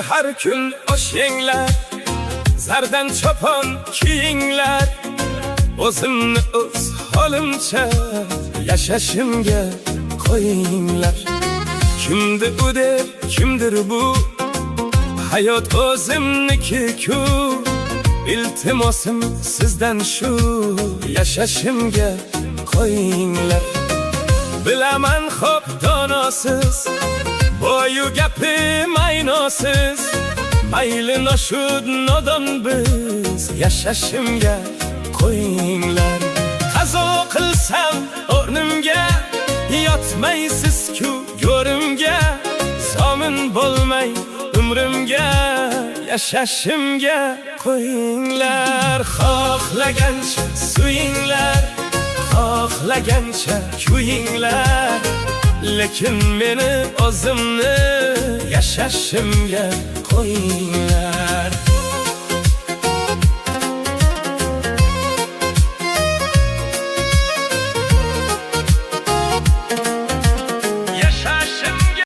Har kun osh yenglar, zardan chopon kiyinglar. O'zimni o'z holimcha yashashimga qo'yinglar. Kimdir u deb, kimdir bu, hayot o'zimniki-ku. Iltimosim sizdan shu, yashashimga qo'yinglar. Bilaman, xo'p donosiz, boyu gapi ma'nosiz. Mayli, noshud, nodon biz, yashashimga qo'yinglar. Qazo qilsam o'rnimga, yotmaysiz-ku go'rimga. Zomin bo'lmay umrimga, yashashimga qo'yinglar. Xohlagancha suyinglar, xohlagancha kuyinglar, lekin meni o'zimni yashashimga qo'yinglar.